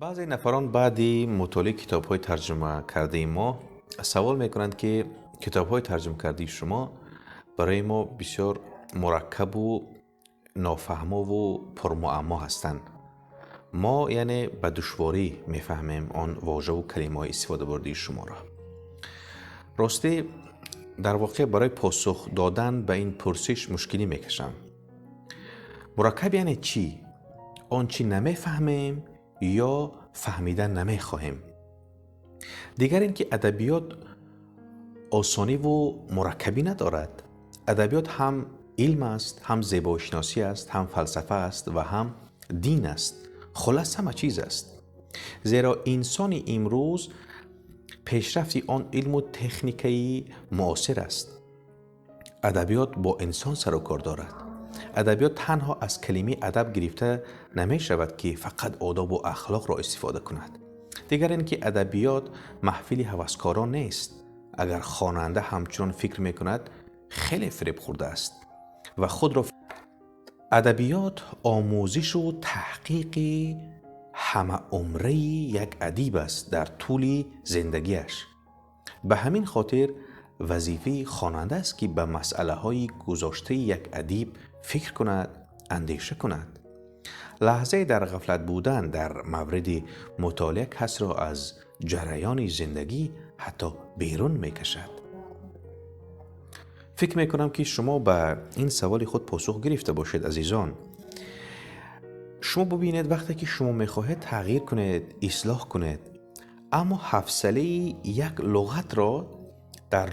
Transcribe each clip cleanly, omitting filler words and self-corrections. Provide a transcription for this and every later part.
Баъзе нафарон баъди мутолиаи китобҳои тарҷумакардаи мо савол мекунанд, ки китобҳои тарҷумакардаи шумо барои мо бисёр мураккабу нофаҳмову пурмуаммо ҳастанд. Мо яъне ба душворӣ мефаҳмем он вожаву калимаҳои истифодабурдаи шуморо. Ростӣ, дар воқеъ барои посух додан ба ин пурсиш мушкилӣ мекашам. Мураккаб яъне чӣ? Он чӣ намефаҳмем ё фаҳмидан намехоҳем. Дигар ин ки адабиёт осониву мураккабӣ надорад. Адабиёт ҳам илм аст, ҳам зебоишиносӣ аст, ҳам фалсафа аст ва ҳам дин аст. Хуллас, ҳама чиз аст. Зеро инсони имрӯз пешрафти он илму техникаи муосир аст. Адабиёт бо инсон сарукор дорад. Адабиёт танҳо аз калимаи адаб гирифта намешавад, ки фақат одобу ахлоқро истифода кунад. Дигар ин ки адабиёт маҳфили ҳаваскорон нест. Агар хонанда ҳамчунон фикр мекунад, хеле фиреб хӯрдааст ва худро. Адабиёт омӯзишу таҳқиқи ҳамаумраи як адиб аст дар тӯли зиндагиаш. Ба ҳамин хотир вазифаи хонанда аст, ки ба масъалаҳои гузоштаи як адиб фикр кунад, андеша кунад. Лаҳзае дар ғафлат будан дар мавриди мутолиа касро аз ҷараёни зиндагӣ ҳатто берун мекашад. Фикр мекунам, ки шумо ба ин саволи худ посух гирифта бошед, азизон. Шумо бубинед, вақте ки шумо мехоҳед тағйир кунед, ислоҳ кунед, аммо ҳавсалаи як луғатро дар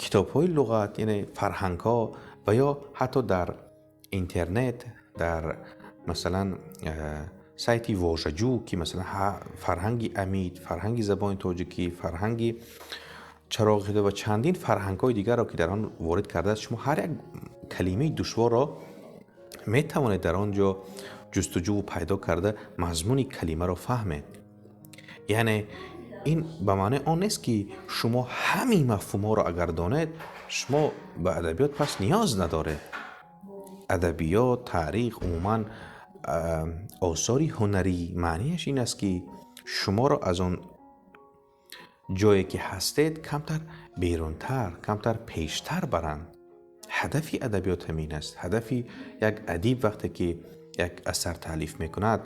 китобҳои луғат, яъне фарҳангҳо ва ё ҳатто дар интернет, дар масалан сайти Вожаҷӯ, ки масалан фарҳанги Амид, фарҳанги забони тоҷикӣ, фарҳанги Чароғи ва чандин фарҳангҳои дигарро, ки дар он ворид кардааст, шумо ҳар як калимаи душворро метавонед дар он ҷо ҷустуҷӯву пайдо карда, мазмуни калимаро фаҳмед. Яъне ин ба маънои он нест, ки шумо ҳамин мафҳумҳоро агар донед, шумо ба адабиёт пас ниёз надоред. Адабиёт, таърих, умуман осори ҳунарӣ маънияш ин аст, ки шуморо аз он ҷое ки ҳастед камтар берунтар, камтар пештар баранд. Ҳадафи адабиёт ҳамин аст. Ҳадафи як адиб, вақте ки як асар таълиф мекунад,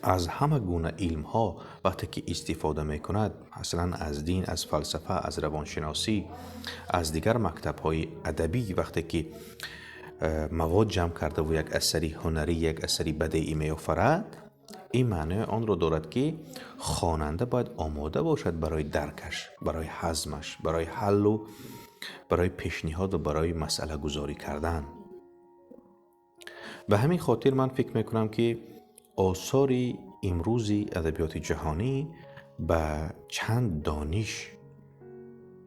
аз ҳама гуна илмҳо вақте ки истифода мекунад, масалан аз дин, аз фалсафа, аз равоншиносӣ, аз дигар мактабҳои адабӣ, вақте ки мавод ҷамъ кардаву як асари ҳунарӣ, як асари бадеӣ меофарад, ин маънои онро дорад, ки хонанда бояд омода бошад барои даркаш, барои ҳазмаш, барои ҳаллу барои пешниҳоду барои масъалагузорӣ кардан. Ба ҳамин хотир ман фикр мекунам, ки осори имрӯзи адабиёти ҷаҳонӣ ба чанд дониш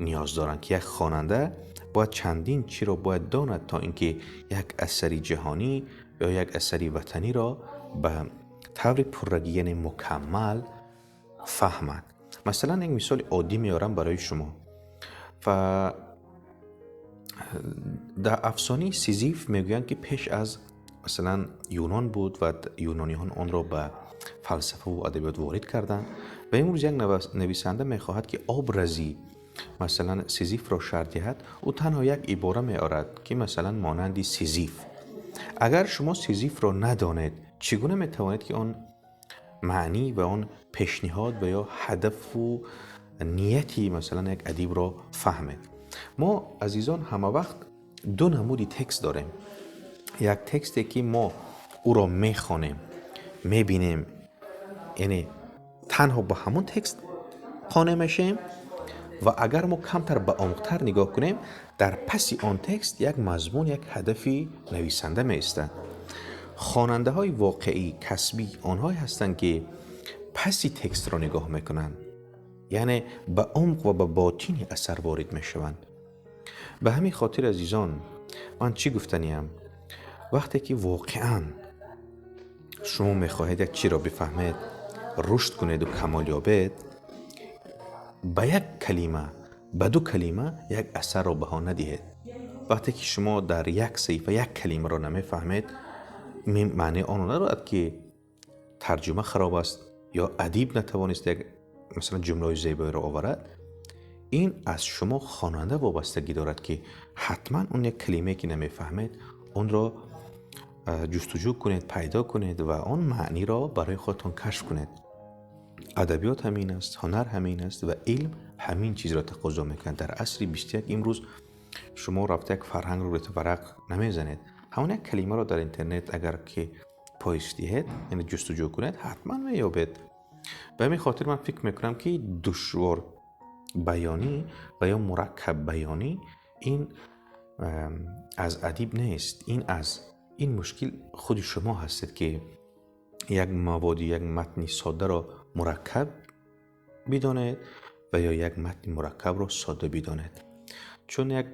ниёз доранд, ки як хонанда бояд чандин чиро бояд донад, то ин ки як асари ҷаҳонӣ ё як асари ватаниро ба таври пуррагӣ, яъне мукаммал фаҳмад. Масалан, як мисоли оддӣ меорам барои шумо. Ва дар афсонаи Сизиф мегӯянд, ки пеш аз масалан Юнон буд ва юнониҳон онро ба фалсафаву адабиёт ворид карданд. Ва имрӯз як нависанда мехоҳад, ки образи масалан Сизифро шарҳ диҳад. Ӯ танҳо як ибора меорад, ки масалан монанди Сизиф. Агар шумо Сизифро надонед, чӣ гуна метавонед, ки он маънӣ ва он пешниҳод ва ё ҳадафу нияти масалан як адибро фаҳмед? Мо, азизон, ҳама вақт ду намуди текст дорем. Як тексте, ки мо ӯро мехонем, мебинем, яъне танҳо ба ҳамон текст қонеъ мешавем, ва агар мо камтар ба умқтар нигоҳ кунем, дар паси он текст як мазмун, як ҳадафи нависанда меистад. Хонандаҳои воқеӣ, касбӣ онҳое ҳастанд, ки паси текстро нигоҳ мекунанд, яъне ба умқ ва ба ботини асар ворид мешаванд. Ба ҳамин хотир, азизон, ман чӣ гуфтаниям? Вақте ки воқеан шумо мехоҳед як чиро бифаҳмед, рушд кунеду камол ёбед, ба як калима, ба ду калима як асарро баҳо надиҳед. Вақте ки шумо дар як саҳифа як калимаро намефаҳмед, маънии онро надорад, ки тарҷума хароб аст. ё адиб натавонист як масалан ҷумлаҳои зебоеро оварад, ин аз шумо хонанда вобастагӣ дорад, ки ҳатман он як калимае ки намефаҳмед, онро ҷустуҷӯ кунед, пайдо кунед ва он маъниро барои худатон кашф кунед. Адабиёт ҳамин аст, ҳунар ҳамин аст ва илм ҳамин чизро тақозо мекунад. Дар асри 21 имрӯз шумо рафта як фарҳангро рӯи варақ намезанед. Ҳамон як калимаро дар интернет агар ки поиск диҳед, яъне ҷустуҷӯ кунед, ҳатман меёбед. Ба ҳамин хотир ман фикр мекунам, ки душвор баёнӣ ва ё мураккаб баёнӣ ин аз адиб нест, ин аз ин мушкил худи шумо ҳастед, ки як маводи, як матни соддаро мураккаб бидонед ва ё як матни мураккабро содда бидонед. Чун як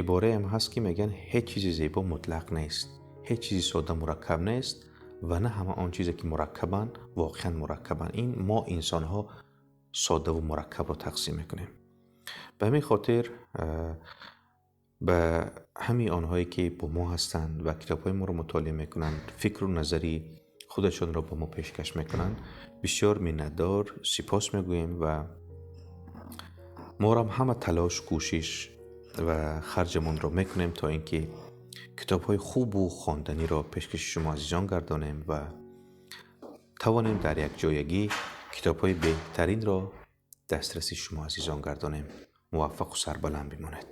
ибораам ҳаст, ки мегӯянд: ҳеҷ чизи зебо мутлақ нест, ҳеҷ чизи содда мураккаб нест ва на ҳама он чизе ки мураккабанд, воқеан мураккабанд. Ин мо инсонҳо соддаву мураккабро тақсим мекунем. Ба ҳамин хотир ба ҳамаи онҳое ки бо мо ҳастанд ва китобҳои моро мутолиа мекунанд, фикру назари худашонро ба мо пешкаш мекунанд, бисёр миннатдор, сипос мегӯем ва моро ҳама талош, кӯшиш ва харҷамонро мекунем, то ин ки китобҳои хубу хонданиро пешкаши шумо азизон гардонем ва тавонем дар якҷоягӣ китобҳои беҳтаринро дастраси шумо азизон гардонем. Муваффақу сарбаланд бимонед.